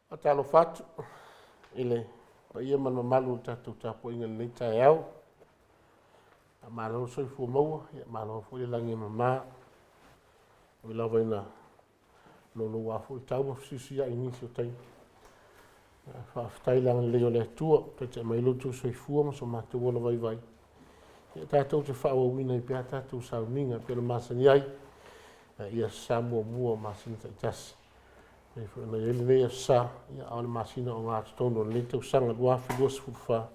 Faatalofa atu i le paia ma le mamalu o le tatou tapuaiga i lenei taeao. Faamalo le soifua maua, malo foi le lagi e mama. E ui lava ina louloua foi tau ma fesuisuiai i nisi o taimi, ae faafetai i le agalelei o le Atua ua taitai mai ai lo outou soifua ma so matou ola vaivai tatou te faaauauina ai pea a tatou sauniga e pei ona masani ai i Aso Sa muamua o masina taitasi. E pei foi ona i ai lenei Aso Sa, a o le masina ogatotonu o lenei tausaga 2024 o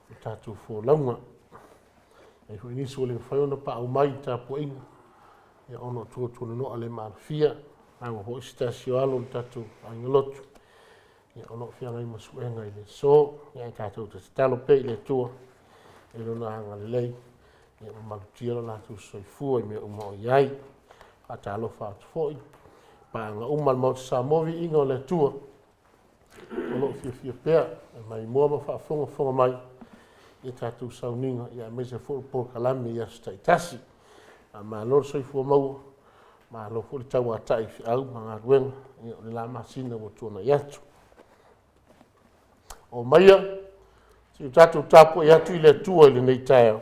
le tatou folauga. E i ai foi nisi ua le mafai ona paau mai i le tapuaiga ona o tuatuano'a le maalofia, maua foi se tasi o alo o le tatou aiga lotu o lo o feagai ma suega i le aso. Ae tatou te tatalo pea i le Atua i Lona agalelei ma malutia lo latou soifua i mea uma o i ai. E faatalofa atu foi i paega uma a le Maota o Samoa, viiga o le Atua, o lo o fiafia pea e maimoa ma faafogafoga mai i a tatou sauniga aemaise foi o polokalame i aso taitasi. Faamalo le soifua maua, malo foi le tauatai i feau ma galuega o le la masina ua tuanai atu. Omaia se i o tatou tapuai atu i le Atua i lenei taeao.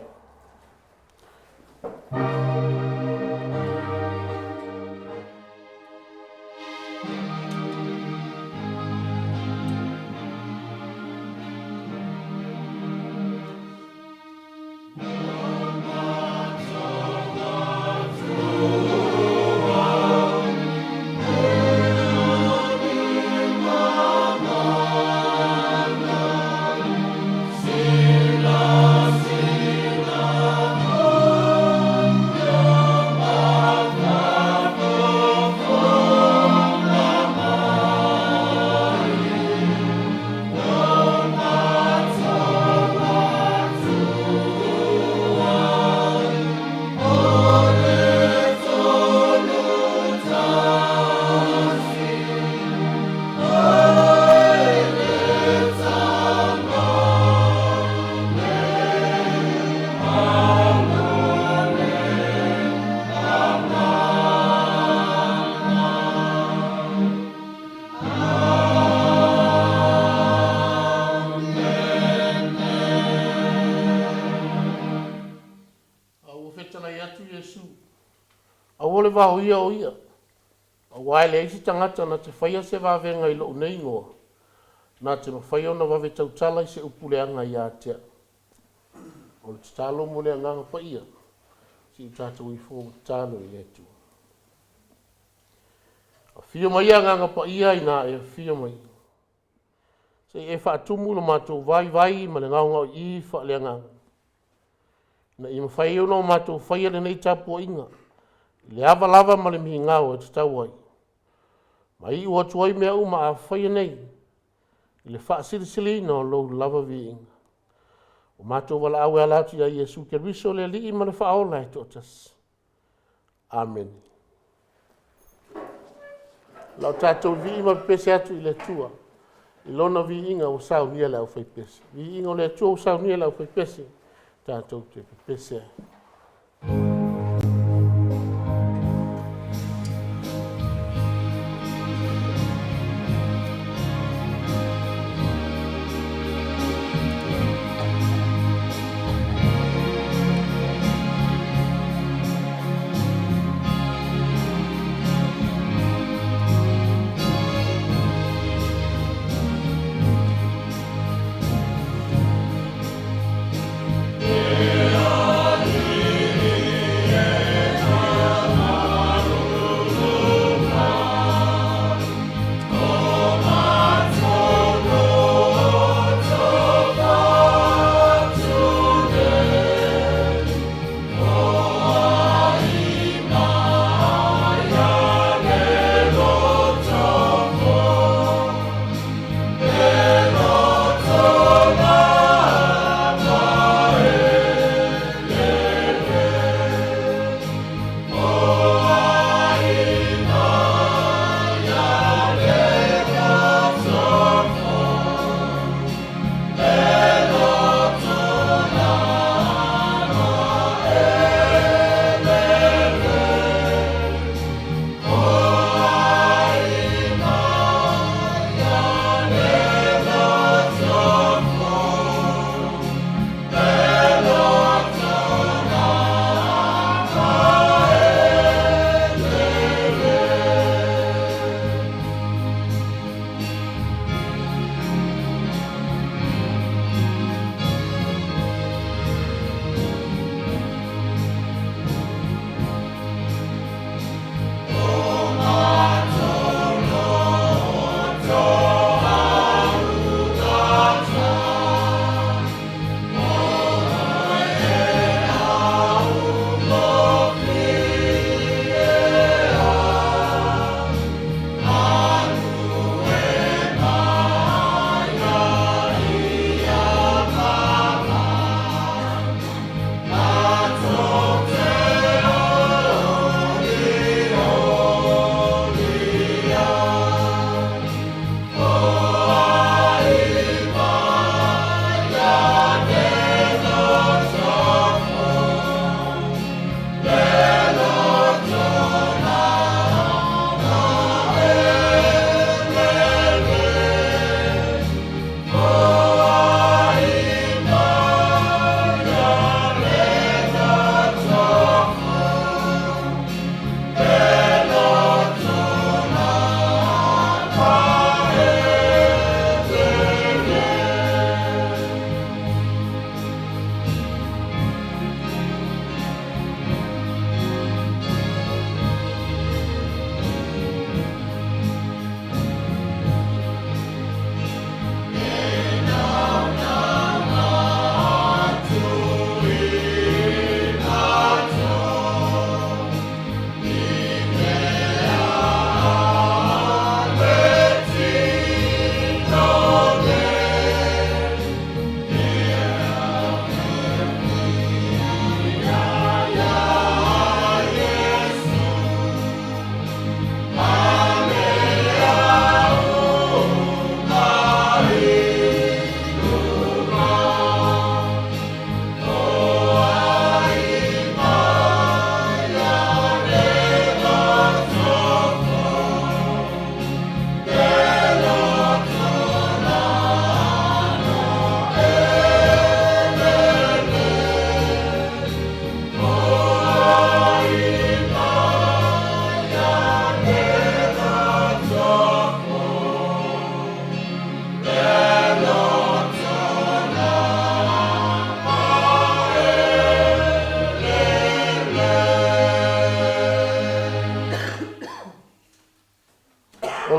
A ua fetalai atu Iesu, “Aua le vaoia o ia, aua e leai se tagata na te faia se vavega i lou nei igoa, na te mafaia ona vave tautala i se upu leaga ia te a'u.” O le tatalo mo le Agaga Paia, se i o tatou ifo ma tatalo i le Atua. Afio maia Agaga Paia ina e afio mai, se i e faatumu lo matou vaivai ma le gaogaoii faaleagaga, ina ia mafai ai ona matou faia lenei tapuaiga i le ava lava ma le migao e tatau ai, ma iu atu ai mea uma a faia nei i le faasilisiliina o Lou lava viiga. Ua matou valaau e ala atu ia Iesu Keriso o le Alii ma le Faaola e toatasi. Amene. O le a tatou vivii ma pepese atu i le Atua i Lona viiga ua saunia e le aufaipese. Viiga o le Atua ua saunia e le aufaipese, tatou te pepese ai.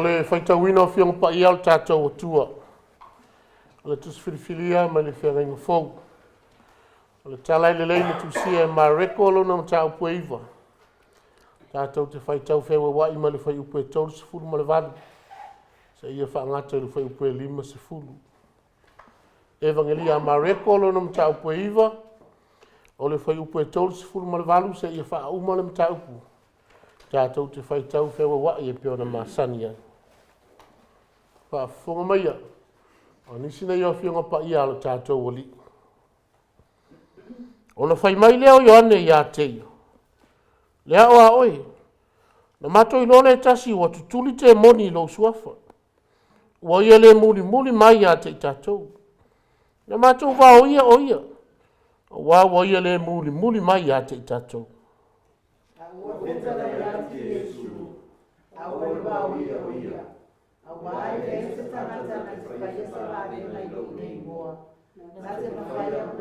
le faitauina o Afioga Paia a lo tatou Atua, o le Tusi Filifilia mai le Feagaiga Fou. O le Tala Lelei na tusia e Mareko lona mataupu e 9, tatou te faitau feueuai mai le fuaiupu e 38 seia faagata i le fuaiupu e 50. Evagelia a Mareko lona mataupu e 9, o le fuaiupu e 38 seia faauma le mataupu, tatou te faitau feueuai e pei ona masani ai. Faafofoga maia, o nisi nei o Afioga Paia a lo tatou Alii. Ona fai mai lea o Ioane ia te ia, “Le ao a oe, na matou iloa le tasi ua tutuli temoni i lou suafa, ua ia le mulimuli mai ia te i tatou. Na matou vaoia o ia, auā ua ia le mulimuli mai ia te i tatou.” A ua fetalai atu Iesu, aua le vaoia o ia, auā e leai se tagata na te faia se vavega i lou nei igoa, na te mafaia ona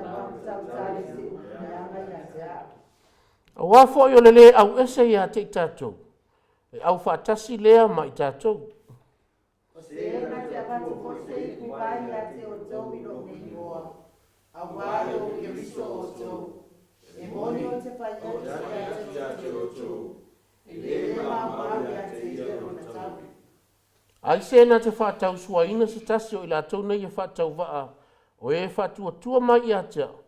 tautala i se upu leaga ia te au. Auā foi o le le auese ia te i tatou, e aufaatasi lea ma i tatou. O se na te avatu foi se ipu vai ia te outou i lou nei igoa, auā e o Keriso outou, e moni ou te fai atu ia te outou, e le maumau ia te ia lona taui. Ai se na te faatausuaina se tasi o i latou nei e faatauvaa o e faatuatua mai ia te au,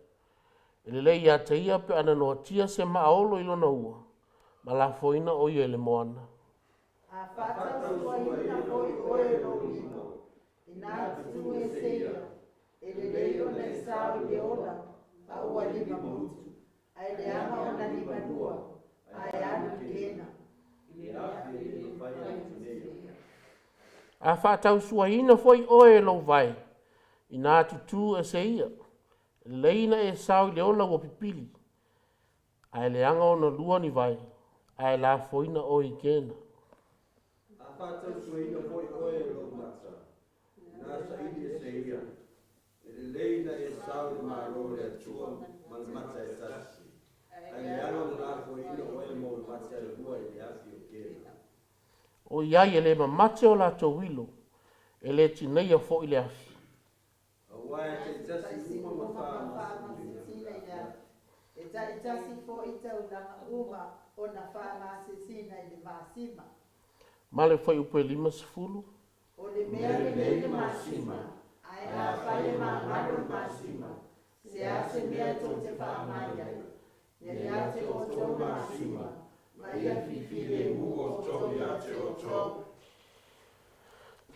e lelei ia te ia pe ana noatia se maaolo i lona ua ma lafoina o ia i le moana. A faatausuaina foi oe e lou lima, ina tutu ese ia, e lelei ona e sao i le ola ma ua lima mutu, ae leaga ona lima lua, ae alu i Kena. A faatausuaina foi oe e lou vae, ina tutū ese ia, e lelei ona e sao i le ola ua pipili, ae leaga ona lua ni vae, ae lafoina oe i Kena. A faatausuaina foi oe e lou mata, ina saili ese ia, e lelei na e sao i le malo o le Atua ma le mata e tasi, ae leaga ona lafoina oe ma ou mata e lua i le afi o Kena. Oi ai e le mamate o latou ilo, e le tineia foi le afi. Auā e taitasi uma ma faamasesina i le afi, e taitasi foi taulaga uma ona faamasesina i le masima. Ma le fuaiupu e 50. O le mea lelei le masima, ae afai e magalo le masima, se a se mea tou te faaaoga i ai? Ia ia te outou le masima, ma ia fifilemu outou ia te outou.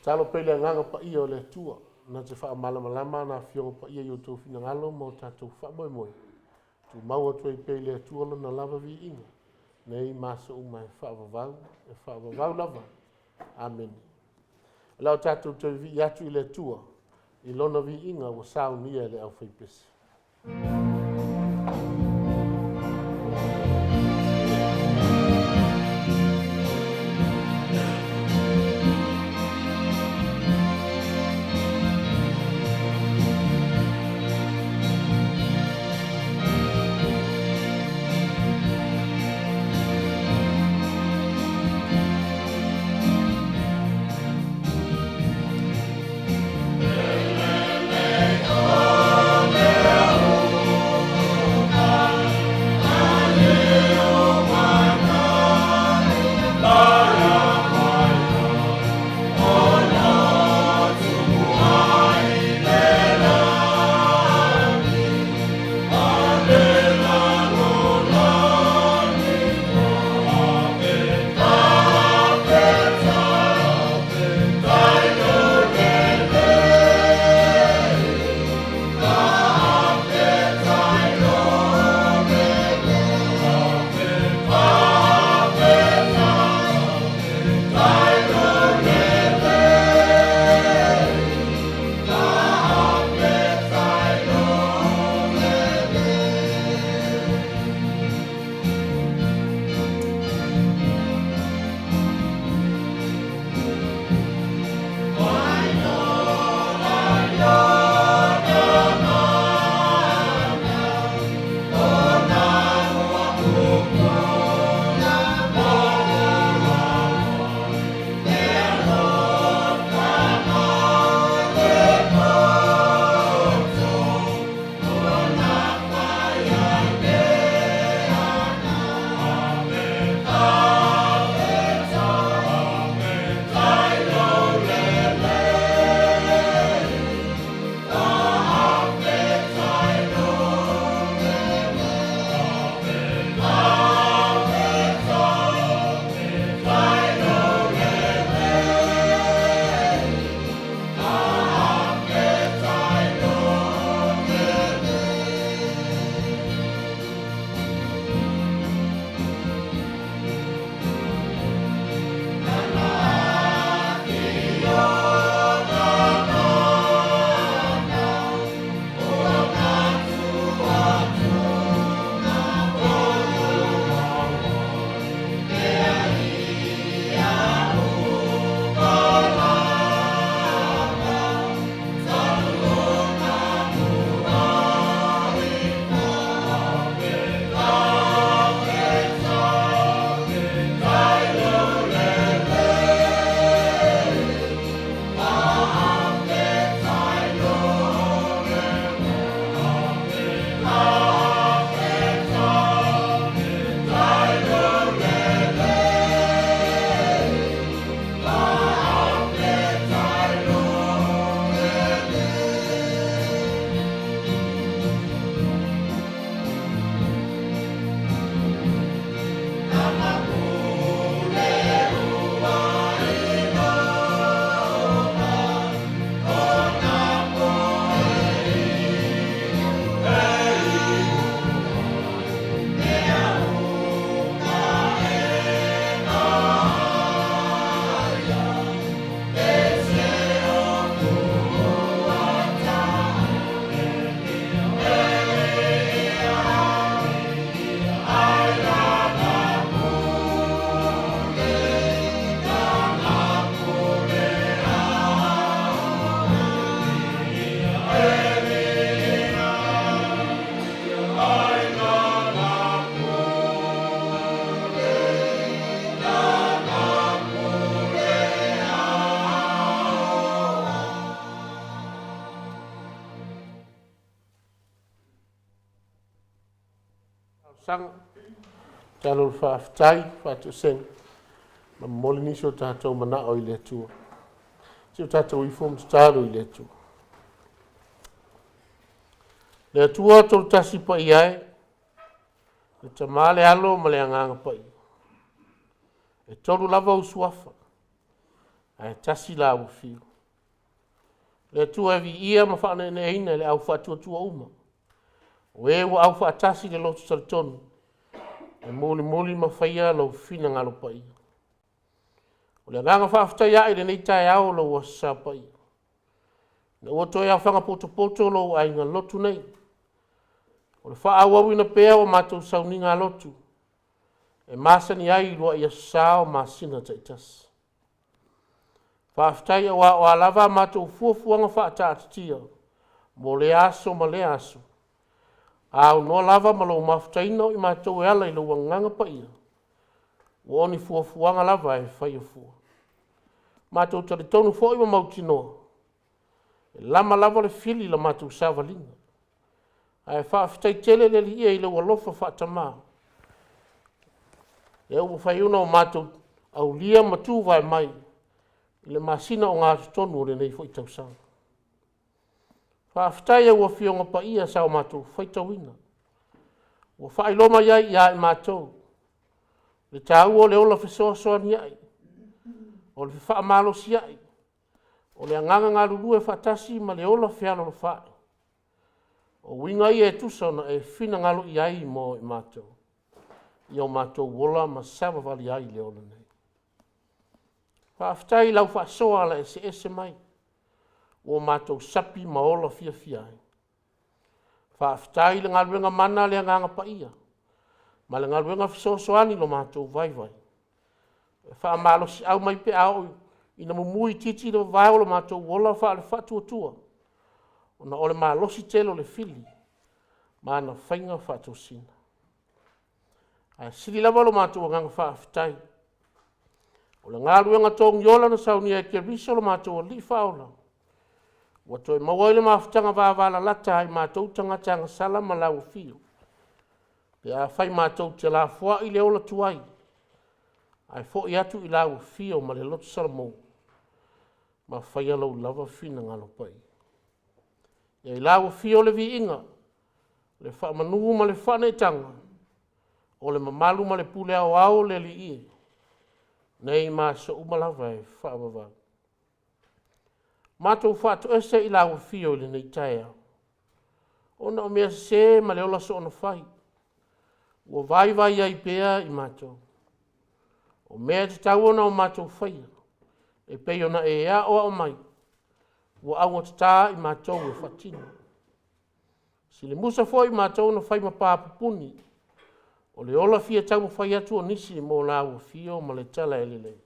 Talo pea i le agaga paia o le Atua, na te faamalamalama ana afioga paia i outou finagalo ma o tatou faamoemoe. Tumau atu ai pea i le Atua lona lava viiga, nei ma aso uma e faavavau, e faavavau lava. Amene. O le a o tatou toe vivii atu i le Atua, i lona viiga ua saunia e le aufaipese. O talosaga, tatalo o le faafetai, faatoesega, ma momoli nisi o tatou manao i le Atua. Se i o tatou ifo ma tatalo i le Atua. Le Atua Tolotasi paia e, le Tama, le Alo ma le Agaga Paia, e tolu lava ou suafa, ae tasi la ua afio. Le Atua e viia ma faaneeneeina e le au faatuatua uma, o e ua aufaatasi i le loto talitonu, e mulimuli ma faia lou finagalo paia. O le agaga faafetai ae i lenei taeao o lou Aso Sa paia, ina ua toe aofaga potopoto lou aiga lotu nei, o le faaauauina pea o matou sauniga lotu e masani ai i luai Aso Sa o masina taitasi. Faafetai aua o a lava a matou fuafuaga faataatitia mo lea aso ma lea aso, a aunoa lava ma lou mafutaina o i matou e ala i lou Agaga Paia, ua o ni fuafuaga lava e faia fua. Matou talitonu foi ma mautinoa, e lama lava le fili i la matou savaliga. Ae faafetai tele le Alii e i lou alofa faatama, lea ua mafai ona o matou aulia ma tuvae mai i le masina ogatotonu o lenei foi tausaga. Faafetai i au Afioga Paia sa o matou faitauina, ua faailoa mai ai ia i matou le taua o le ola fesoasoaniai, o le fefaamalosiai, o le agaga galulue faatasi ma le ola fealolofaai. O uiga ia e tusa ona e finagalo i ai mo i matou, ia o matou ola ma savavali ai i le ola nei. Faafetai i lau faasoa ala eseese mai ua matou sapi ma ola fiafia ai. Faafetai i le galuega mana a le Agaga Paia ma le galuega fesoasoani i lo matou vaivai, e faamalosiau mai pe a oo ina mumu itiiti le vavao o lo matou ola faale-faatuatua, ona o le malosi tele o le fili ma ana faiga faatosina. Ae sili lava lo matou agaga faafetai, o le galuega togiola na saunia e Keriso lo matou Alii Faaola, ua toe maua ai le mafutaga vavalalata a i matou tagata agasala ma lau afio, pe afai matou te lafoai le ola tuai ae foi atu i lau afio ma le loto salamo ma faia lou lava finagalo paia. Ia i lau afio le viiga, le faamanu ma le faaneetaga, o le mamalu ma le pule aoao le Alii e, nei ma aso uma lava e faavavau. Matou faatoese i lau afio i lenei taeao, ona o mea sese ma le ola soonafai ua vaivai ai pea i matou. O mea e tatau ona o matou faia, e pei ona e aoao mai, ua augatata i matou e faatino. Silimusa foi matou na fai ma pa pupuni o le ola fia taumafai atu o nisi mo lau afio ma le tala e lelei,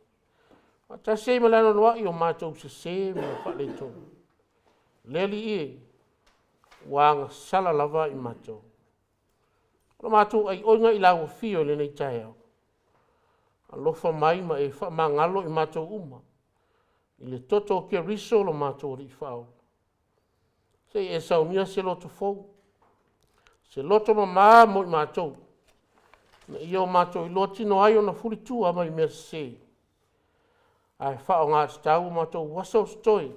faatasi ai ma le anoanoai o matou sese ma faaletonu. Le Alii e, ua agasala lava i matou. O le matou aioiga i lau afio i lenei taeao, alofa mai ma e faamagalo i matou uma i le toto o Keriso lo matou Alii Faaola. Se i e saunia se loto fou, se loto mama mo i matou, ina ia o matou iloa tino ai ona fulitua mai mea sese, ae faaaoga tatau o matou aso o totoe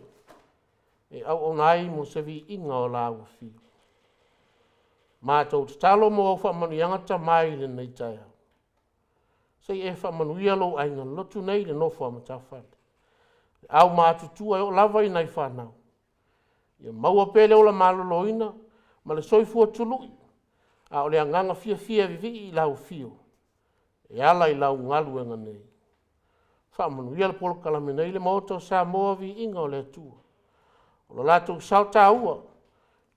e auauna ai mo se viiga o lau afio. Matou tatalo mo au faamanuiaga Tama i lenei taeao. Se i e faamanuia lou aiga lotu nei i le nofo a matafale, le aumatutua e oo lava i nai fanau, ia maua pea le ola maloloina ma le soifua tului, a o le agaga fiafia e vivii i lau afio e ala i lau galuega nei. Faamanuia le polokalame nei le Maota o Samoa, viiga o le Atua. O lo latou sao taua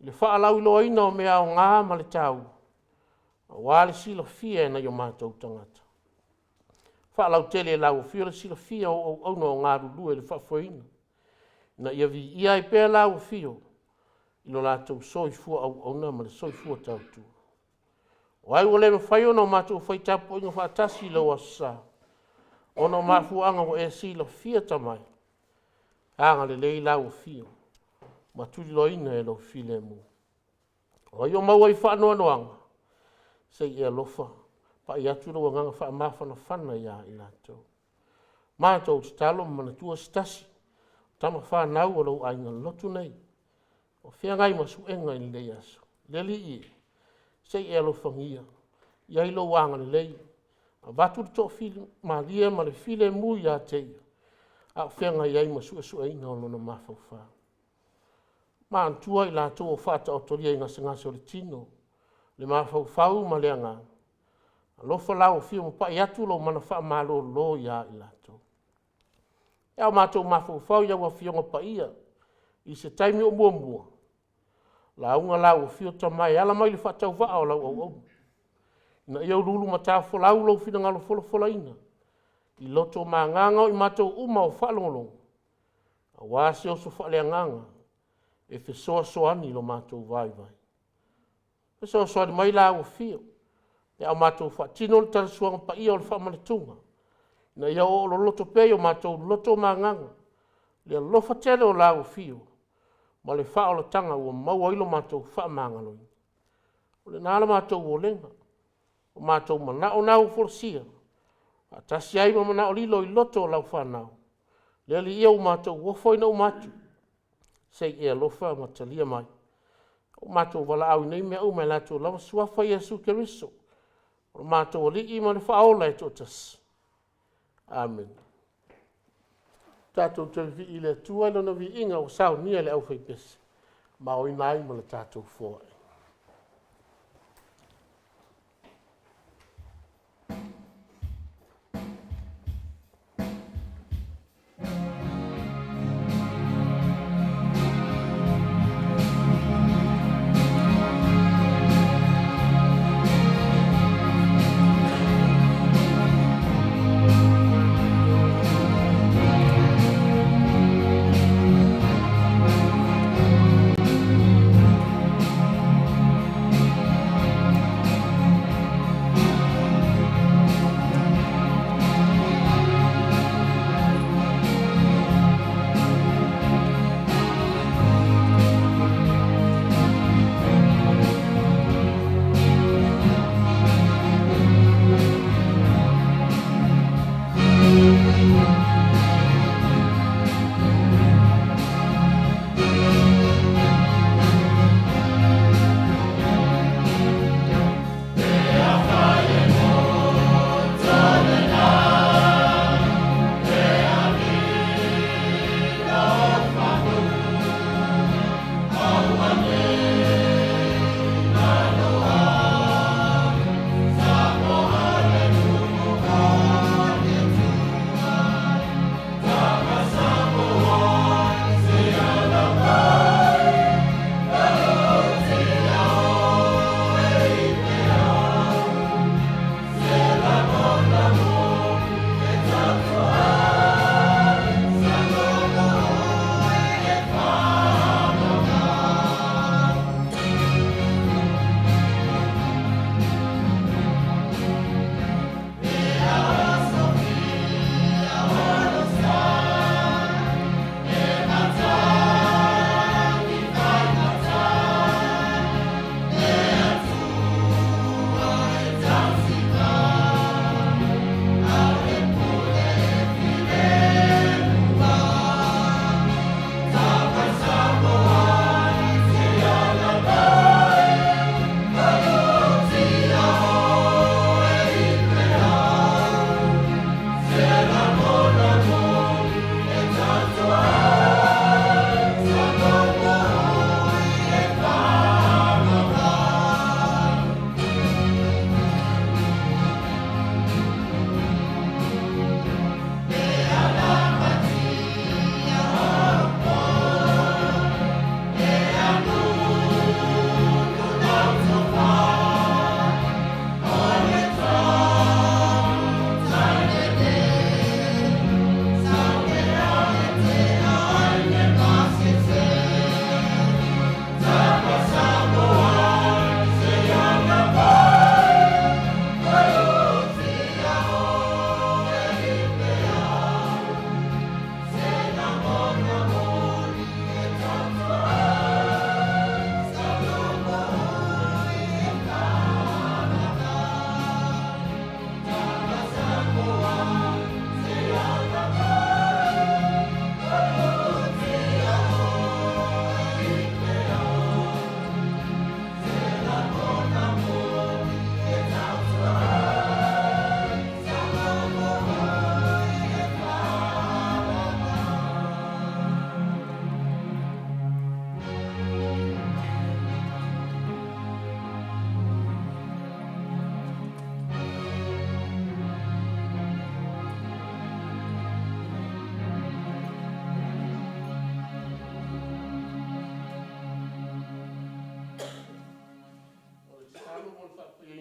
i le faalauiloaina o mea aoga ma le taua aua le silafia e nai o matou tagata. Faalautele e lau Afio le silafia o auauna o galulue i le faafoeina, ina ia viia ai pea lau Afio i lo latou soifua auauna ma le soifua tautua. O ai ua le mafai ona matou fai tapuaiga faatasi i lou Aso Sa ona o mafuaaga ua e silafia Tama e, agalelei lau Afio ma tuliloaina e lou filemu. O ai o maua i faanoanoaga, Se i e alofa pai atu lou agaga faamafanafana ia i latou. Matou tatalo ma manatua se tasi o tama fanau a lou aiga lotu nei o feagai ma suega i lenei aso. Le Alii e, se i e alofagia, i ai lou agalelei, avatu le toafimalie ma le filemu ia te ia a o feagai ai ma suesueina o lona mafaufau. Manatua i latou o faataotolia i gasegase o le tino, le mafaufau ma le agaga, alofa lau afio ma pai atu lou mana faamalolo ia i latou. Pe a o matou mafaufau i au Afioga Paia i se taimi o muamua, lauga lau Afio Tama e ala mai i le faatauvaa o lau auauna, ina ia uluulumatafolau lou finagalo folafolaina i loto ma agaga o i matou uma o faalogologo, aua se oso faaleagaga e fesoasoani i lo matou vaivai. Fesoasoani mai lau Afio pe a matou faatino le Tala Suaga Paia o le Faamanatuga, ina ia oo loloto pea i o matou loto ma agaga le alofa tele o lau Afio ma le faaolataga ua maua ai lo matou faamagaloina. O lena la matou olega, o matou manao na ua folasia faatasi ai ma manao lilo i loto o lau fanau. Le Alii e, ua matou ofoina uma atu, se i e alofa ma talia mai. Ua matou valaau i nei mea uma i le latou lava Suafa Iesu Keriso o lo matou Alii ma le Faaola e toatasi. Amene. Tatou toe vivii i le Atua i Lona viiga ua saunia e le aufaipese ma aoina ai ma le tatou foai.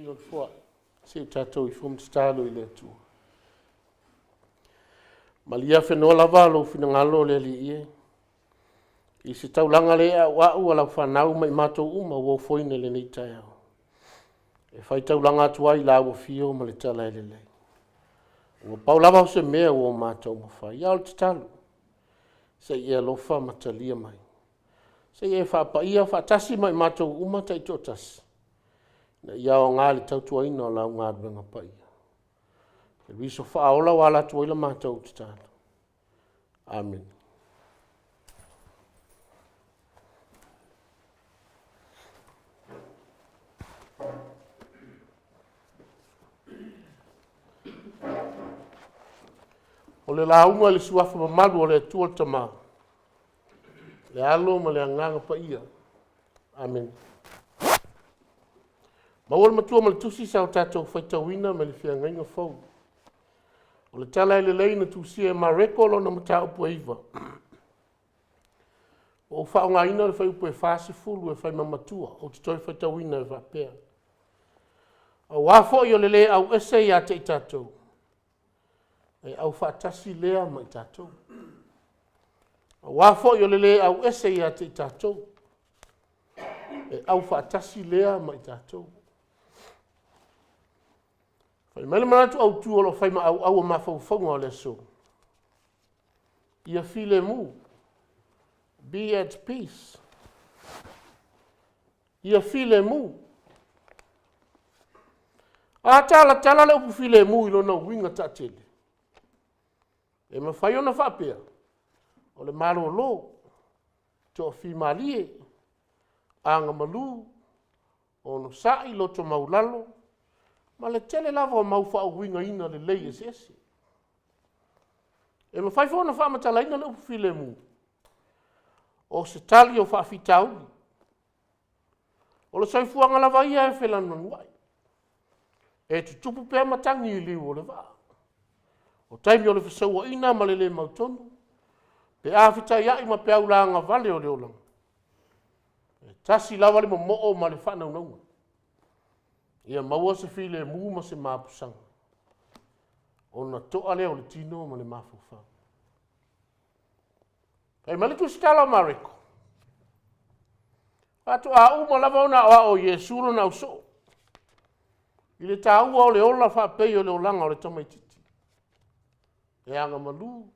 le foai, se i o tatou ifo ma tatalo i le Atua. Malie afenoa lava lou finagalo le Alii e, i se taulaga le a'ua'u a lau fanau ma i matou uma ua ofoina i lenei taeao, e faitaulaga atu ai i lau afio ma le tala e lelei. Ua pau lava o se mea ua o matou mafai, a o le tatalo, se i e alofa ma talia mai. Se i e faapaia faatasi ma i matou uma taitoatasi, ina ia aoga i le tautuaina o lau galuega paia. Keriso faaola ua ala atu ai la matou tatalo. Amene. O le lauga i le suafa mamalu o le Atua le Tama, le Alo ma le Agaga Paia. Amene. Maua le matua ma le tusi sa o tatou faitauina mai le feagaiga fou. O le tala e lelei na tusia e Mareko lona mataupu e 9. Ua ou faaaogaina le fuaiupu e 40 e fai ma matua, ou te toe faitauina e faapea. Aua foi o le le auese ia te i tatou, e aufaatasi lea ma i tatou. Aua foi o le le auese ia te i tatou, e aufaatasi lea ma i tatou. Fai mai le manatu autu o lo o fai ma auau o mafaufauga o le aso, ia filemu, be at peace. Ia filemu. A talatala le upu filemu i lona uiga taatele, e mafai ona faapea, o le malolo, toafimalie, agamalu, onosai, loto maualalo, ma le tele lava o mau faauigaina lelei eseese. E mafai foi ona faamatalaina le upu filemu, o se tali o faafitauli. O le soifuaga lava ia e felanulanuai, e tutupu pea matagi i liu o le vaa. O taimi o le fesauaiga ma le le mautonu, pe a fetaiai ma peau lagavale o le olaga, e tasi lava le momoo ma le faanaunauga, ia maua se filemu ma se mapusaga, ona toa lea o le tino ma le mafaufau. Fai mai le tusitala o Mareko, faatoa uma lava ona aoao e Iesu lona ausoo i le taua o le ola faapei o le olaga o le tamaitiiti, e agamalu,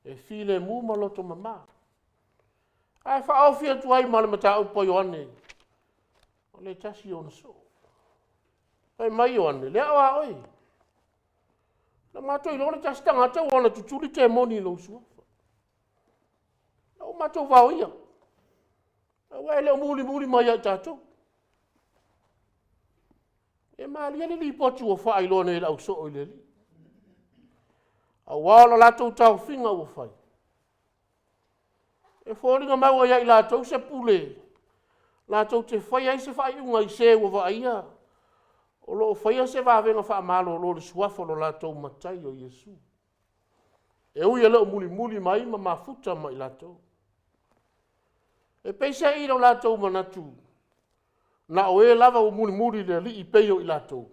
e filemu ma loto mama. Ae faaofi atu ai ma le mataupu a Ioane, o le tasi ona soo. Fai mai Ioane, le ao a oe, na matou iloa le tasi tagata ua ona tutuli temoni i lou suafa. Na ua matou vaoia, aua e le o mulimuli mai ia i tatou. E malie le lipoti ua faailoa nei e le ausoo i le Alii, aua o le latou taofiga ua fai, e foliga mai ua ia i latou se pule latou te faia ai se faaiuga i se ua vaaia o lo o faia se vavega faamalolo i le suafa o lo latou Matai o Iesu, e ui e le o mulimuli mai ma mafuta ma i latou. E peiseai i lo latou manatu, na o e lava ua mulimuli i le Alii pei o i latou,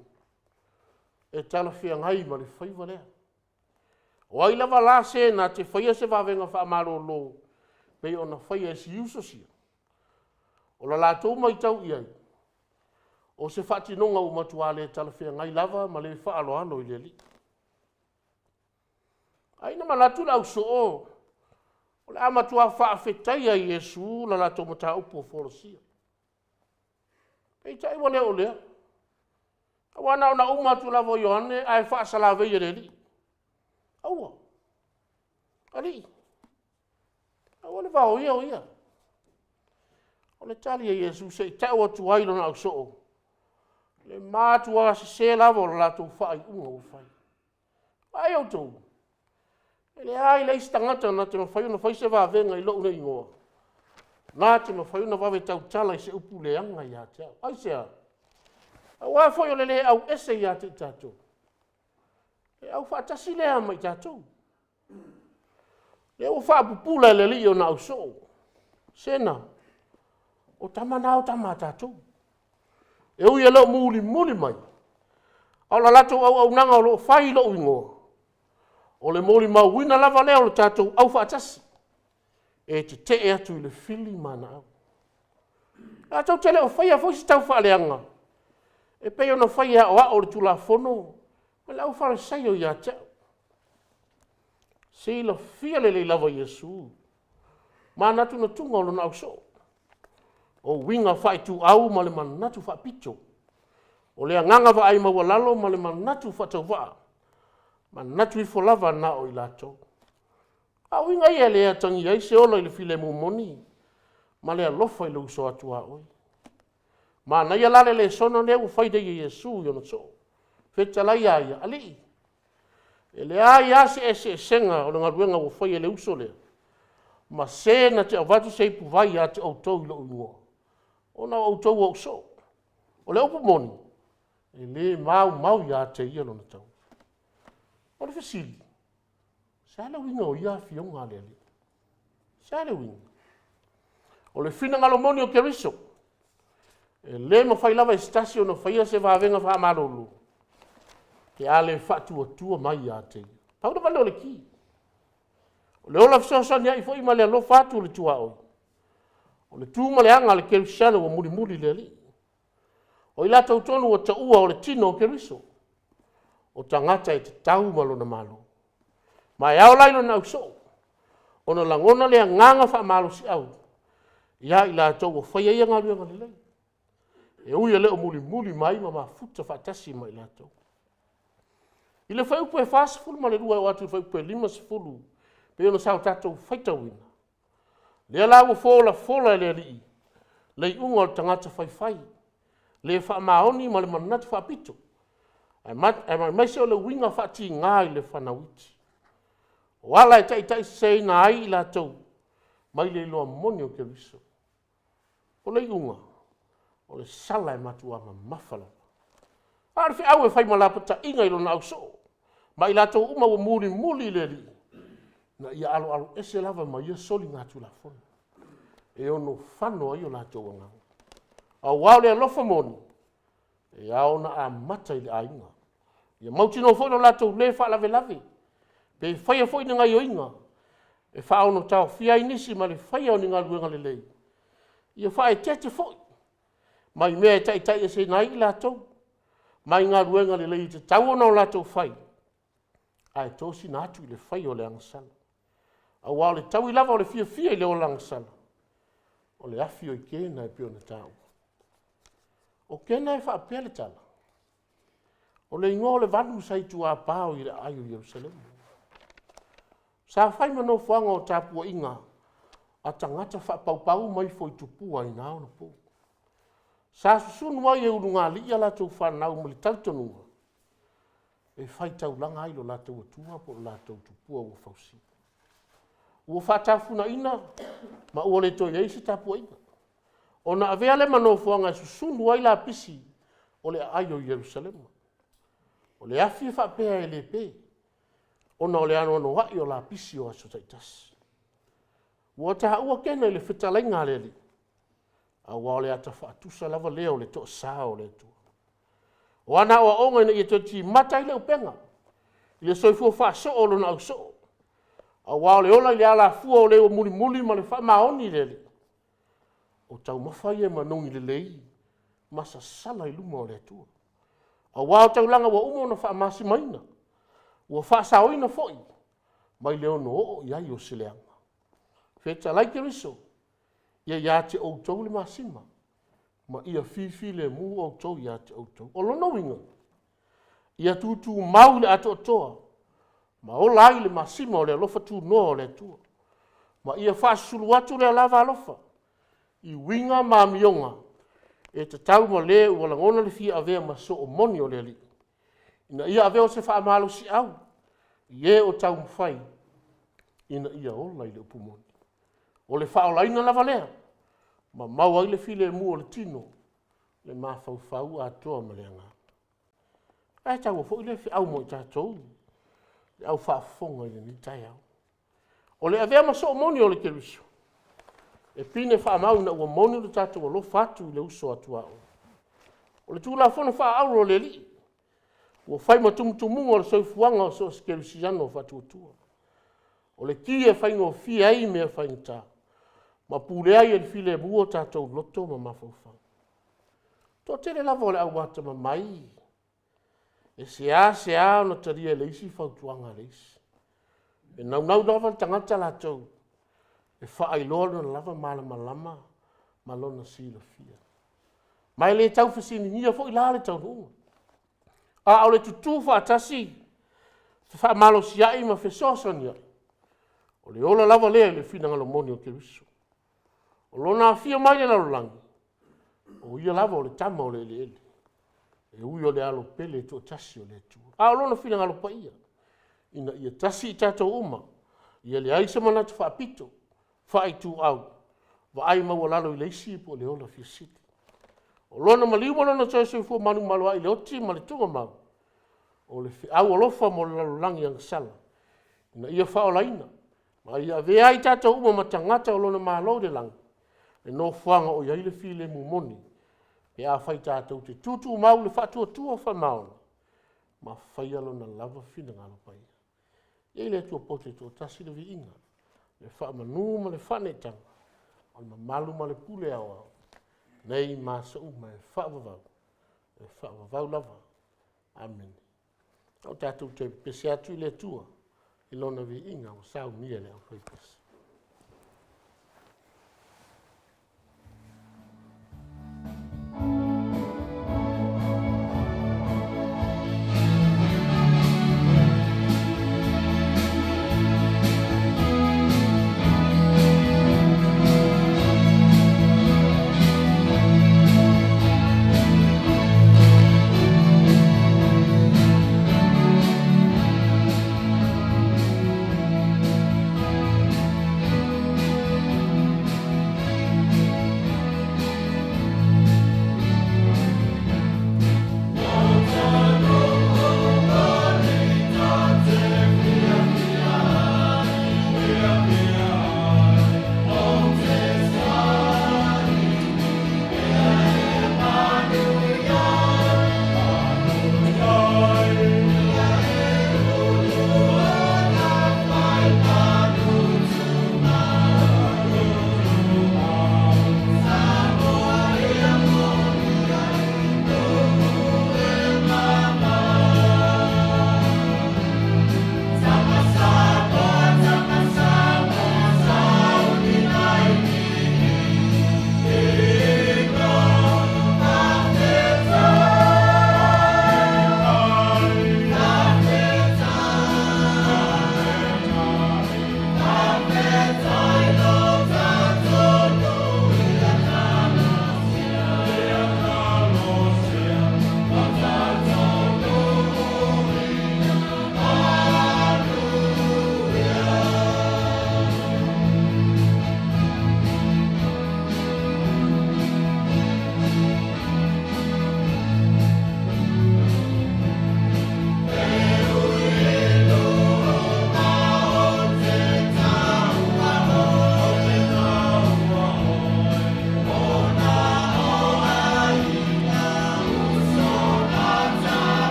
e talafeagai ma le faiva lea. O ai lava la se na te faia se vavega faamalolo pei ona faia e si uso sia, o la latou matau i ai, o se faatinoga ua matua le talafeagai lava ma le faaaloalo i le Alii. Ai na manatu le ausoo o le a matua faafetaia e Iesu la latou mataupu ua folasia. Peitai ua le o lea, aua na ona uma atu lava o Ioane ae faasalavei e le Alii. Aua, Alii, aua le vaoia o ia. O le tali a Iesu se i tau atu ai i lona ausoo, le matua sese lava o le latou faaiuga ua fai. Vaai outou, e leai le isi tagata na te mafai ona fai se vavega i lou nei igoa, na te mafai ona vave tautala i se upu leaga ia te au. Aisea? Aua foi o le le auese ia te i tatou, e aufaatasi lea ma i tatou. Lea ua faapupula e le Alii ona ausoo, sena, o tama na o tama a tatou. E ui e le o mulimuli mai, a o la latou auaunaga o lo o fai i lou igoa, o le molimauina lava lea o le tatou aufaatasi e tetee atu i le fili ma ana au. Latou te le o faia foi se taufaaleaga e pei ona fai e aoao o le Tulafono ma le aufalesaio ia te au. Silafia lelei lava e Iesu manatunatuga o lona ausoo, o uiga faaituau ma le manatu faapito, o le agaga vaai maualalo ma le manatu faatauvaa, manatu ifo lava na o i latou. A o uiga ia e le atagia ai se ola i le filemu moni ma le alofa i le uso a tuaoi. Manaia la le lesona lea ua fai nei e Iesu i ona soo, fetalai a ia, Alii, e leai lava se eseesega o le galuega ua faia e le uso lea ma se na te avatu se ipuvai ia te outou i lou igoa, ona o outou o ou soo. O le upu moni, e le maumau ia te ia lona taui. O le fesili, se a le uiga o ia afioga a le Alii? Se a le uiga? O le finagalo moni o Keriso, e le mafai lava e se tasi ona faia se vavega faamalolo pe a le faatuatua mai ia te ia. Pau lava lea o le ki. O le ola fesoasoaniai foi ma le alofa atu i le tuaoi, o le tu ma le aga a le kerisiano ua mulimuli i le Alii. O i latou tonu ua taua o le tino o Keriso, o tagata e tatau ma lona Malo. Ma e ao la i lona ausoo ona lagona le agaga faamalosiau ia i latou ua faia ia galuega lelei, e ui e le o mulimuli mai ma mafuta faatasi ma i latou. I le fuaiupu e 42 e oo atu i le fuaiupu e 50 pei ona sa o tatou faitauina, lea la ua folafola e le Alii le iuga o le tagata faifai, le faamaoni ma le manatu faapito, aemaise o le uiga faatiga i le fanau iti. O ala e taitaiseseina ai i latou mai le iloa moni o Keriso. O le iuga, o le sala e matua mamafa lava. A o le feau e fai ma lapataiga i lona ausoo ma i latou uma ua mulimuli i le Alii, ina ia aloaloese lava ma ia soligatulafono e ono fano ai o latou agaga. Aua o le alofa moni, e ao ona amata i le aiga. Ia mautinoa foi lo latou le faalavelave, pe faia foi ni gaoioiga e faaono taofia ai nisi mai le faia o ni galuega lelei. Ia faaeteete foi mai mea e taitaieseina ai i latou mai galuega lelei e tatau ona latou fai, ae tosina atu i le faia o le agasala. Aua o le taui lava o le fiafia i le ola agasala, o le afi o i Kena e pei ona taua. O Kena e faapea le tala, o le igoa o le vanu sa i tuapao i le aai o Ierusalema. Sa fai ma nofoaga o tapuaiga a tagata faapaupau ma ifo i tupua i na ona po. Sa susunu ai e ulugalii a latou fanau ma le talitonuga e faitaulaga ai lo latou Atua po o lo latou Tupua ua fausia. Ua faatafunaina ma ua le toe i ai se tapuaiga. Ona avea lea ma nofoaga e susunu ai lapisi o le aai o Ierusalema. O le afi e faapea e le pe, ona o le anoanoai o lapisi o aso taitasi. Ua taua Kena i le fetalaiga a le Alii, aua o le ata faatusa lava lea o le toasa o le Atua. O ana aoaoga ina ia toe timata ai le upega i le soifua faasoo o lona ausoo, aua o le ola i le alafua o le ua mulimuli ma le faamaoni i le Alii, o taumafa ia e manogi lelei ma sasala i luma o le Atua. Aua o taulaga ua uma ona faamasimaina, ua faasaoina foi mai le ono oo i ai o se leaga. Fetalai Keriso, ia ia te outou le masima, ma ia fifilemu outou ia te outou. O lona uiga, ia tutumau i le atoatoa ma ola ai le masima o le alofa tunoa o le Atua, ma ia faasusulu atu le ava alofa i uiga ma amioga e tatau ma le ua lagona le fia avea ma soo moni o le Alii, ina ia avea o se faamalosiau i e o taumafai ina ia ola i le upu moni. O le faaolaina lava lea ma maua ai le filemu o le tino, le mafaufau atoa ma le agaga. Ae taua foi lea feau mo i tatou le au faafofoga i lenei taeao. O le avea ma soo moni o le Keriso, e pine faamau ina ua moni lo tatou alofa atu i le uso a tuaoi. O le Tulafono faaauro a le Alii ua fai ma tumutumuga o le soifuaga o so o se kerisiano faatuatua. O le ki e faigofie ai mea faigata ma pulea ai e le filemu o tatou loto ma mafaufau. O le toatele lava o le au atamamai e seasea ona talia e le isi fautuaga a le isi. E naunau lava le tagata latou e faailoa lona lava malamalama ma lona silafia. Ma e le tau fesiligia foi la le taunuuga. A o le tutu faatasi, fefaamalosi ma fesoasoania'i, o le ola lava lea i le finagalo moni o Keriso. O Lona afio mai i le lalolagi, o Ia lava o le Tama o le eleele, e ui o le Alo pele e toatasi o le Atua. A o Lona finagalo paia, ina ia tasi i tatou uma, ia leai se manatu faapito, faaituau, vaai maualalo i le isi po o le ola fia sili. O Lona maliu ma Lona toe soifua manumalo ai i le oti ma le tuugamau, o le feau alofa mo le lalolagi agasala ina ia faaolaina ma ia avea ai tatou uma ma tagata o Lona Malo i le lagi, le nofoaga o i ai le filemu moni pe afai tatou te tutumau i le faatuatua faamaoni ma faia Lona lava finagalo paia. Ia i le Atua poto e toatasi le viiga, le faamanu ma le faaneetaga, o le mamalu ma le pule aoao nei ma aso uma e faavavau, e faavavau lava. Amene. Alu tatou toe pepese atu i le Atua i Lona viiga ua saunia e le aufaipese.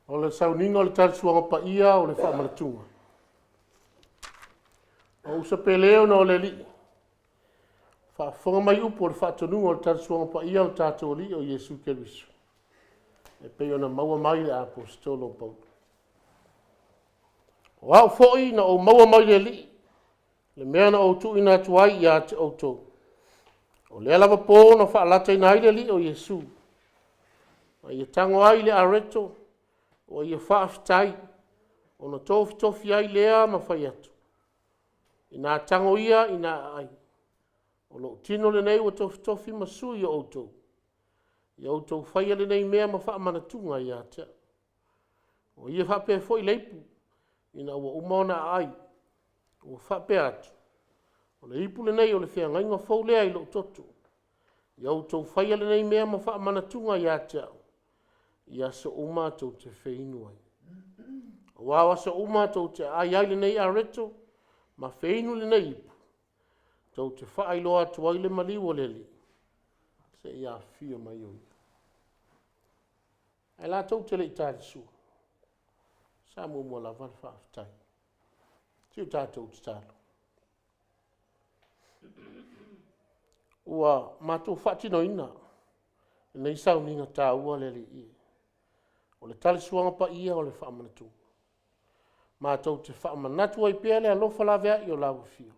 O le sauniga o le talisuaga paia o le faamanatuga. O uso pele ona o le Alii, faafofoga mai upu o le faatonuga o le talisuaga paia o le tatou Alii o Iesu Keriso, e pei ona maua mai le Aposetolo o Paulo. O au foi na ou maua mai le Alii le mea na ou tuuina atu ai ia te outou, o lea lava po na faalataina ai le Alii o Iesu, na ia tago ai le areto ua ia faafetai, ona tofitofi ai lea ma fai atu, “Ina tago ia ina aai, o lou tino lenei ua tofitofi ma sui o outou. Ia outou faia lenei mea ma faamanatuga ia te au.” Ua ia faapea foi le ipu ina ua uma ona aai, ua faapea atu, “O le ipu lenei o le feagaiga fou lea i lou toto. Ia outou faia lenei mea ma faamanatuga ia te au i aso uma tou te feinu ai. Aua o aso uma tou te aai ai lenei areto ma feinu lenei ipu, tou te faailoa atu ai le maliu o le Alii seia afio mai o Ia. Ae latou te le i talisua, sa muamua lava le faafetai. Se i o tatou tatalo. Ua matou faatinoina lenei sauniga taua le Alii, o le talisuaga paia o le faamanatuga. Matou te faamanatu ai pea le alofa laveai o lau Afio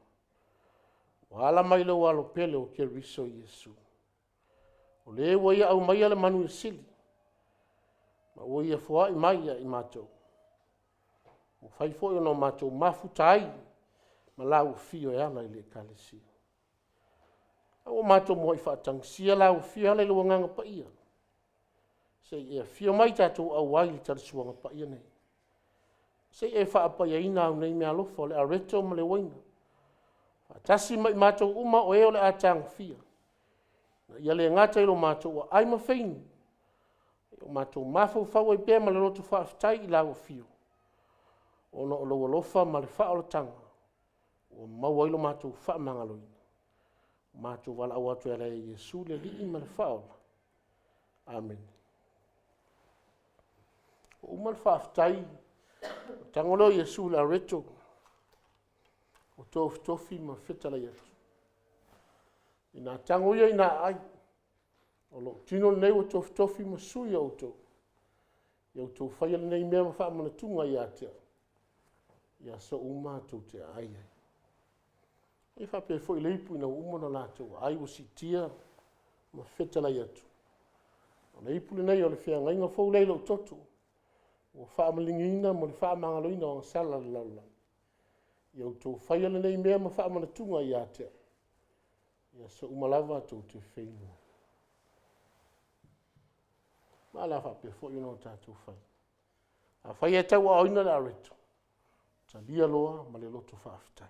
ua ala mai i lou Alo pele o Keriso Iesu. O Le ua Ia aumaia le manuia sili ma ua Ia foai mai ia i matou, ua mafai foi ona matou mafuta ai ma lau Afio e ala i le Ekalesia. A ua matou muai faatagisia lau Afio e ala i lou Agaga Paia, se i e afio mai tatou auai i le talisuaga paia lenei, se i e faapaiaina au nei meaalofa, o le areto ma le uaina, faatasi ma i matou uma o e o le a tagofia. Ina ia le gata i lo matou aai ma feinu, a ia matou mafaufau ai pea ma le loto faafetai i lau Afio, ona o lou alofa ma le faaolataga ua maua ai lo matou faamagaloina. Ua matou valaau atu e ala ia Iesu le Alii ma le Faaola. Amene. Ua uma le faafetai, ona tago lea o Iesu i le areto ua tofitofi ma fetalai atu, “Ina tago ia ina aai, o lou tino lenei ua tofitofi ma sui o outou. Ia outou faia lenei mea ma faamanatuga ia te au i aso uma tou te aai ai.” E faapea foi le ipu ina ua uma ona latou aai ua siitia ma fetalai atu, “O le ipu lenei o le feagaiga fou lea i lou toto ua faamaliligiina mo le faamagaloina o agasala a le lalolagi. Ia outou faia lenei mea ma faamanatuga ia te au i aso uma lava tou te feinu ai.” Ma o le a faapea foi ona tatou fai. Afai e tauaaoina le areto, talia loa ma le loto faafetai.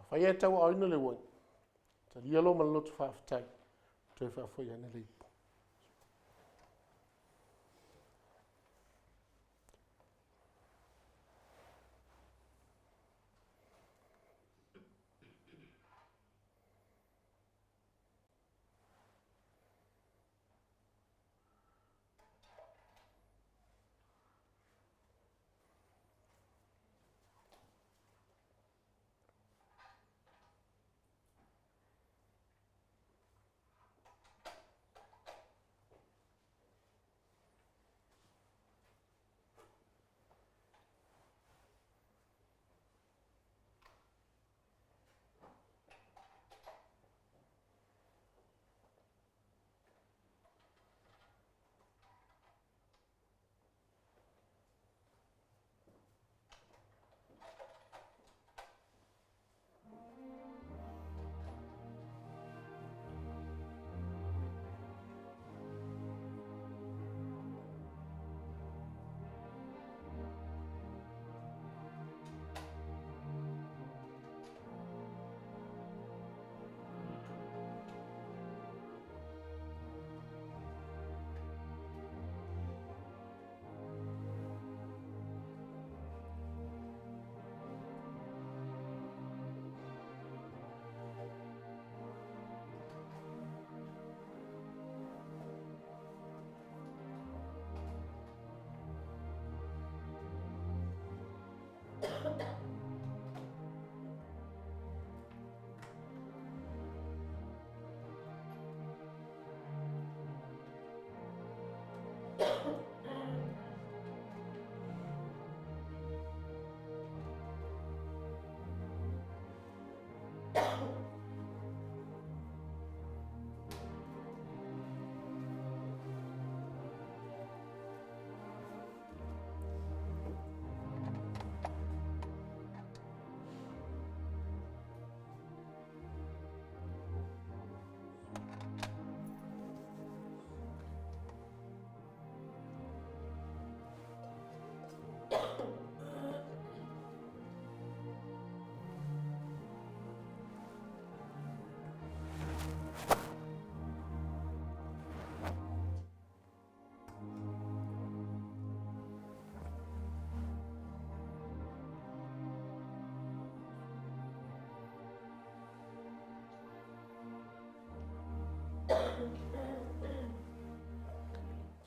Afai e tauaaoina le uaina, talia lo ma le loto faafetai, toe faafoi ane le ipu.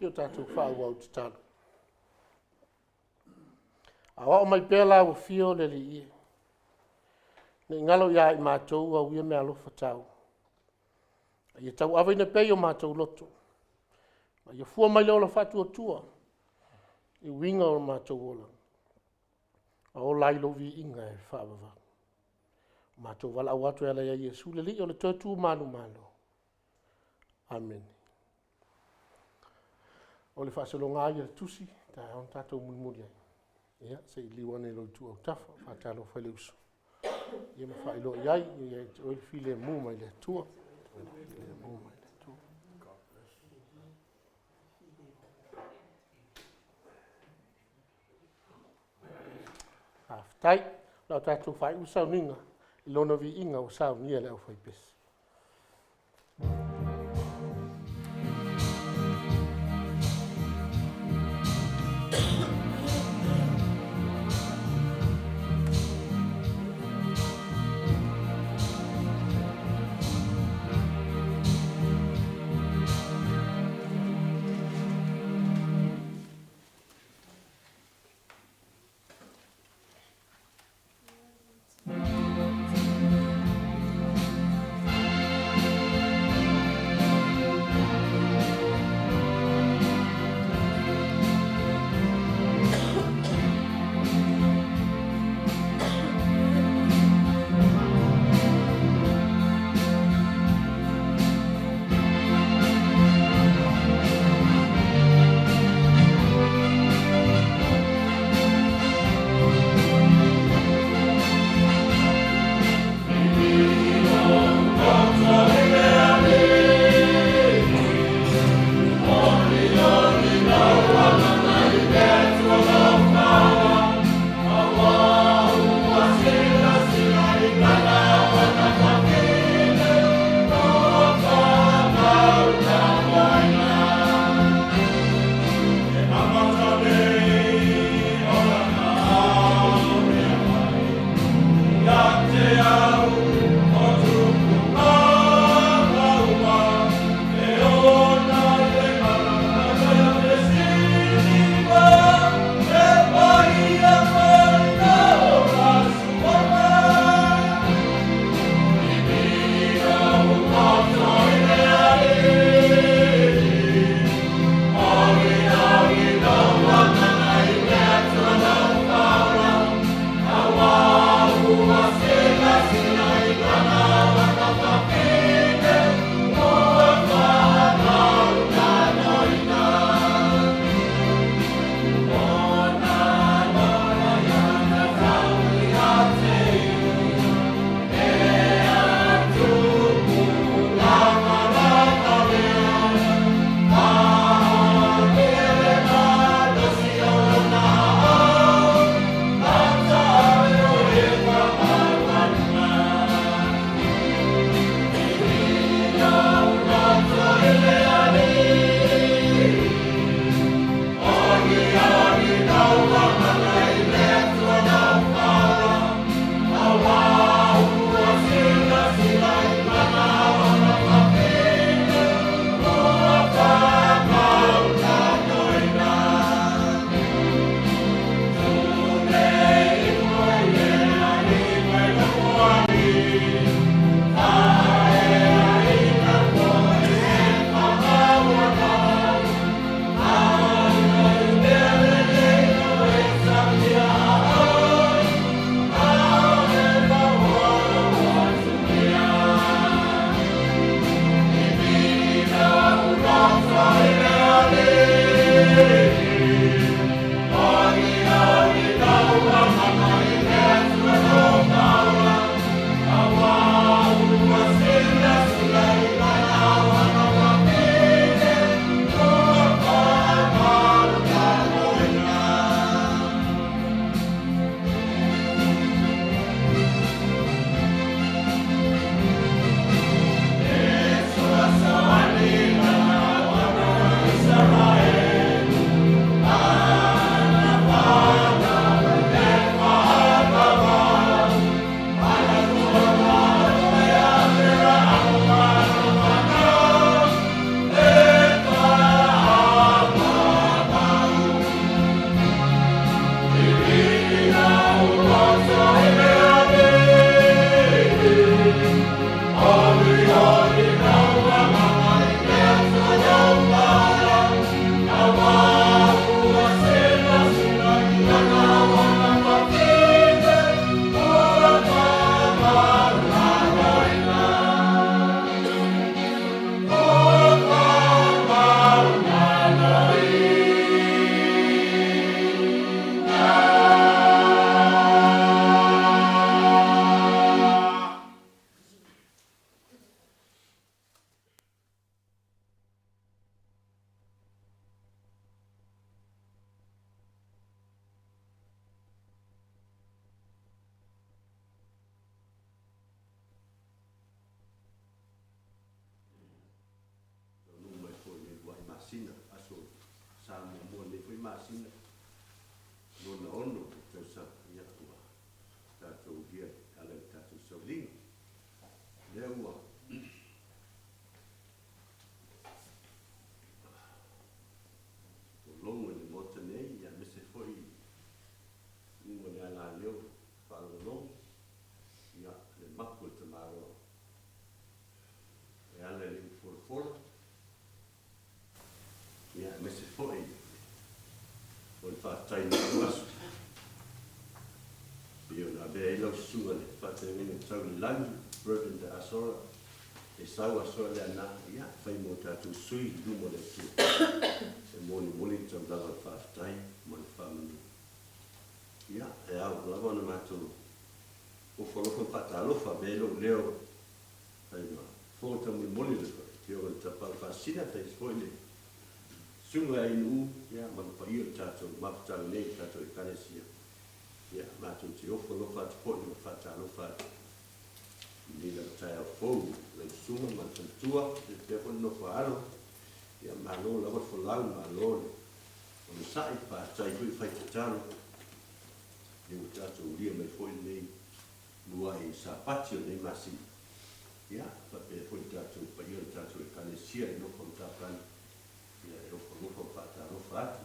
Se i o tatou faaauau tatalo. Aoao mai pea la ua afio le Alii e, ne i galo ia i matou au ia meaalofa taua, a ia tauaveina pea i o matou loto, ma ia fua mai le ola faatuatua i uiga o lo matou ola, ma ola ai lou viiga e faavavau. Ua matou valaau atu e ala ia Iesu le Alii o le toe tu manumalo. Amene. O le faasologa lava ia o le tusi, o taeao na tatou mulimuli ai, ia se i liliu ane i lou itu autafa. E faatalofa i le uso ma faailoa i ai, ua ia te oe le filemu mai le Atua. Filemu mai le Atua. Faafetai. O le a tatou faaiu le sauniga i Lona viiga ua saunia e le aufaipese. masina lona 6 o le tausaga, ia ua tatou ulia e ala i le tatou sauliga. Lea ua logo i le Maota nei, ia aemaise foi i luga o le alaleo faalogologo, ia le mapu o le tamaloa e ala i le upufolafola, ia aemaise foi o le faafetai i lou aso pei ona avea ai lau susuga i le faafeagaiga tau i le lagi, Reverend Asora, e sau Asora Leaana, ia fai mo tatou sui i luma o le Atua e molimoli le taulaga o le faafetai ma le faamanu. Ia, e ao lava ona matou ofo alofa ma faatalofa, avea ai lou leo fai ma fofoga taumolimoli o le Afioga i le Tapaau Faasisina, fai foi le Susuga ia Inuu, ia, ma le paia o le tatou mafutaga nei i le tatou Ekalesia. Ia, matou te ofo alofa atu foi ma faatalofa atu i lenei lava taeao fou i lau susuga ma le faletua, faapea foi le nofo a alo. Ia, malo lava le folau, malo le onosai, faafetai foi fai tatalo, lea ua tatou ulia mai foi lenei luai Sapati o lenei masina. Ia, faapea foi le tatou paia o le tatou Ekalesia i nofo ma tapani, ia, e ofo alofa ma faatalofa atu.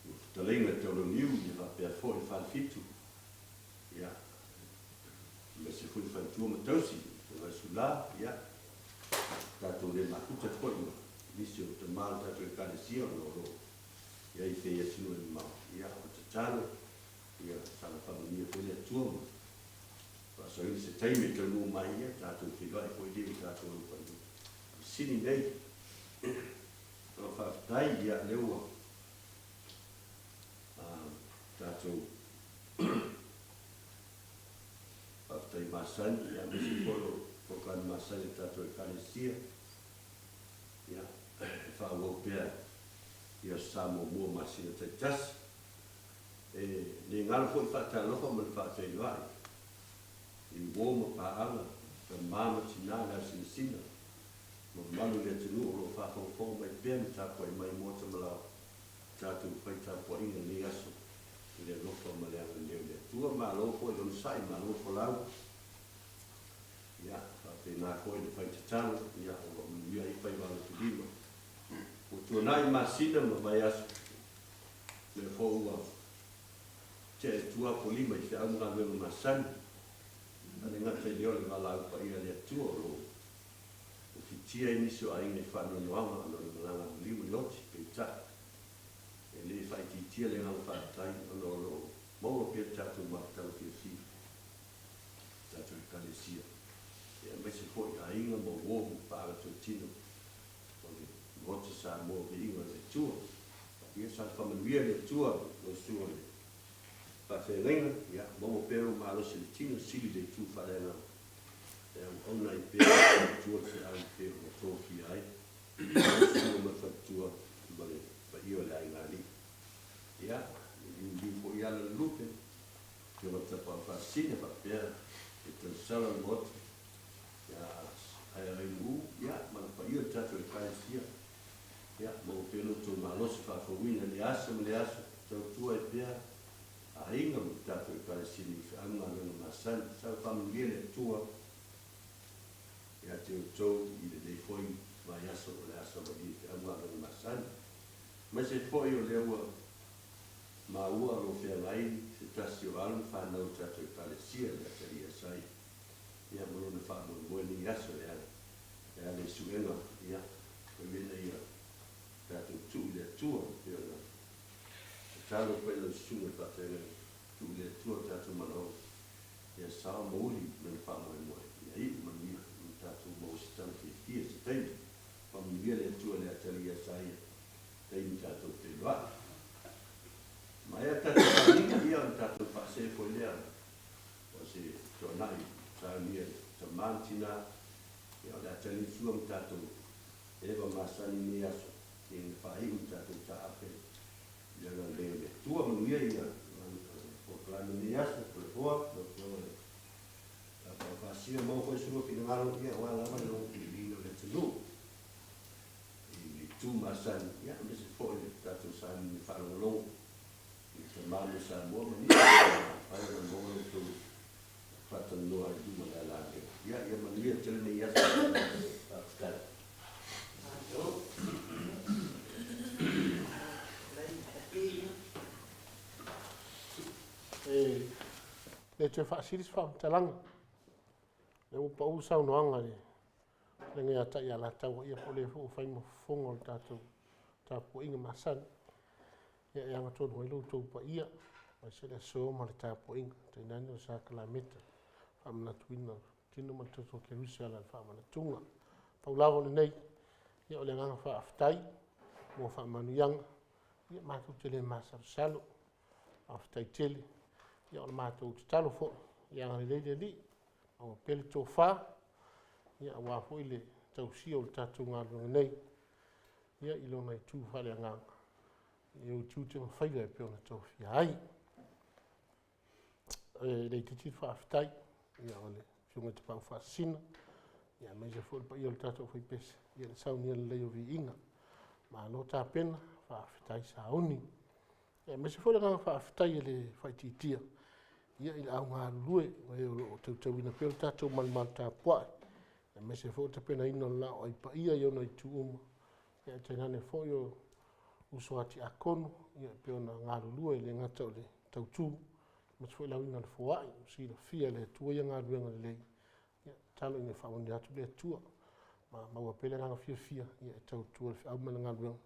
Ua fetalaiga i le Taulauniu, ia faapea foi le Falefitu, ia, aemaise foi le Faletua ma Tausi, le Afioga ia Sula, ia, tatou le mafuta foi ma nisi o tama o le tatou Ekalesia ona o lo o i ai pea i atunuu e mamao. Ia, o le tatalo, ia saga faamanuia foi le Atua ma faasoaina se taimi e taunuu mai, ia tatou feiloai foi lea i tatou alofa i sini nei. O faafetai, ia lea ua tatou faafetai masani, ia aemaise foi o polokalame masani a le tatou Ekalesia, ia e faaauau pea i Aso Sa muamua masina taitasi. E le galo foi le faatalofa ma le faafeiloai i uo ma paaga, tama ma tina, le asinasina ma mamalu i le atunuu o lo o faafogafoga mai pea ma tapuai mai i Moata ma Laoa, tatou fai tapuaiga i lenei aso i le alofa ma le agalelei o le Atua. Malo foi le onosai, malo folau. Ia, faapena foi le fai tatalo, ia, o lo o manuia ai faiva alofilima. Ua tuanai masina ma vaiaso, lea foi ua tea i tua Apolima i feau ma galuega masani, a le gata i lea o le valaau paia a le Atua o lo o fitia ai nisi o aiga i faanoanoaga ona o le malaga a maliu ma le oti, peitai, e le faaitiitia le agaga faafetai ona o lo o maua pea le tatou mafutaga fiafia i tatou Ekalesia, aemaise foi aiga ma uo ma paaga totino o le Maota Samoa Viiga o le Atua. Ia sa faamanuia le Atua lau susuga i le faafeagaiga, ia maua pea lou malosi i le tino, sili le itu faaleagaga e auauna ai pea le Atua le feau pei ona tofia ai lau susuga ma le faletua ma le paia o le aiga alii. Ia, le liuliu foi ala le lupe, Afioga Tapaau Faasisina faapea le tausala o le Maota, ia Aeainu, ia ma le paia o le tatou Ekalesia. Ia, maua pea lo outou malosi faafouina i lea aso ma lea aso, tautua ai pea aiga ma le tatou Ekalesia i feau ma galuega masani. Saga faamanuia le Atua ia te outou i lenei foi vaiaso o le a savalia i feau ma galuega masani. Aemaise foi o lea ua maua o lo o feagai se tasi o alo ma fanau o le tatou Ekalesia, le Atalii Asai, ia ma lona faamoemoe i lenei aso e ala i suega, ia, e ina ia tatou tuu i le Atua, e pei ona tatalo atu ai lau susuga i le faafeagaiga, tuu i le Atua o tatou manaoga, ia sao ma uli lona faamoemoe, ia iu manuia ma tatou maua se tala fiafia i se taimi. Faamanuia le Atua i le atalii ia Isaia, taimi tatou feiloai. Maea tatou faaaliga, ia ona tatou faasee foi lea o se toanai saunia i tama ma tina, ia o le a tali le sua ma tatou eva masani i lenei aso, ia ina faaiu le tatou taape i le agalelei o le Atua. Manuia ia polokalame i lenei aso, Pulefoa, lau Afioga i le Faapaasia, maua foi sua finagalo, ia aua lava le logo filifiliina o le atunuu i le itu masani, ia aemaise foi le tatou fesoasoani i le faalogologo i le tama me Samoa ma nisi o mea ua mafai ona maua lo outou faatalanoa ai i luma o le alaleo. Ia, ia manuia tele lenei aso. Faafetai. E le toe faasili se faamatalaga. Lea ua pau le saunoaga a le Fetalaiga ia Ta'ialataua, ia po o le foi ua fai ma fofoga o le tatou tapuaiga masani. Ia e agatonu ai lo outou paia, aemaise le aso ma le tapuaiga, tainane o le sakalameta, faamanatuina o le tino ma le toto o Keriso e ala i le faamanatuga. Pau lava o lenei, ia o le agaga faafetai mo faamanuiaga, ia matou te le masalosalo. Faafetai tele. Ia o le matou tatalo foi, ia agalelei le Alii, maua pea le tofa, ia aua foi le tausia o le tatou galuega nei, ia i lona itu faaleagaga, i ou tiute ma faiva e pei ona tofia ai. E le itiiti le faafetai, ia o le Afioga i Tapaau Faasisina, ia aemaise foi le paia o le tatou aufaipese, ia le saunia lelei o viiga. Malo tapena, faafetai sauni. Ia aemaise foi le agaga faafetai e le faaitiitia, ia i le au galulue o e o lo o tautauina pea le tatou malumalu tapuai, aemaise foi o le tapenaina o le laoai paia i ona itu uma, ia ae tainane foi o uso a tiakono, ia e pei ona galulue e le gata o le tautu, aemaise foi le aoina o le foai, ua silafia e le Atua ia galuega lelei. Ia tatalo ina ia faamanuia atu le Atua ma maua pea le agaga fiafia e tautua i le feau ma le galuega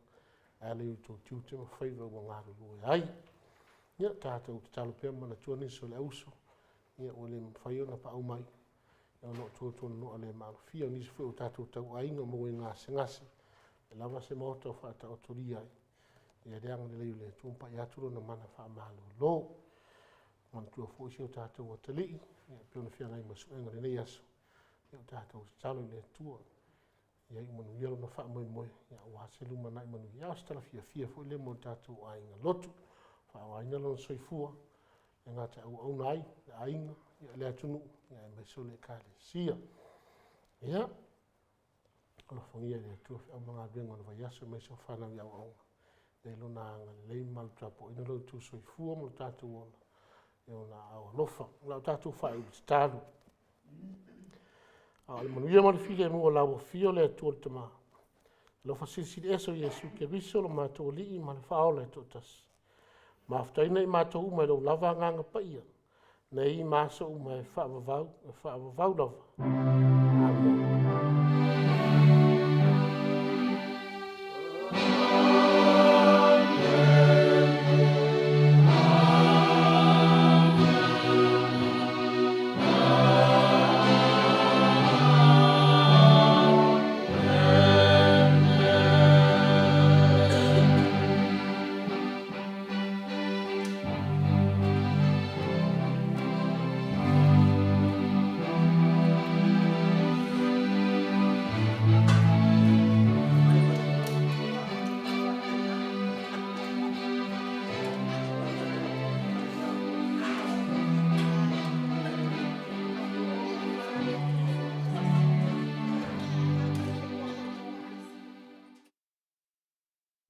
e ala i o outou tiute ma faiva ua galulue ai. Ia tatou tatalo pea ma manatua nisi o le auuso ia ua le mafai ona paau mai ona o tuatuanonoa le maalofia. O nisi foi o tatou tauaiga ua maua i gasegase, e lava se maota o faataotolia ai, ia le agalelei o le Atua ma pai atu lona mana faamalolo. Manatua foi si o tatou atalii, ia e pei ona feagai ma suega i lenei aso, ia o tatou tatalo i le Atua ia iu manuia lona faamoemoe aua se lumanai manuia. A o se tala fiafia foi lea mo le tatou aiga lotu, faaaogaina lona soifua e gata e auauna ai le aiga, le atunuu, aemaise o le Ekalesia. Ia, alofagia e le Atua feau ma galuega o le vaiaso aemaise o fanau i aoaoga, ia i ai Lona agalelei ma malutapuaina lo outou soifua ma lo tatou ola i Ona aao alofa. O le a tatou faaiu i le tatalo. A o le manuia ma le filemu o lau afio o le Atua le Tama, alofa silisili ese o Iesu Keriso lo matou Alii ma le Faaola e toatasi. Mafutaina i matou uma e lou lava agaga paia, nei ma aso uma e faavavau, e faavavau lava.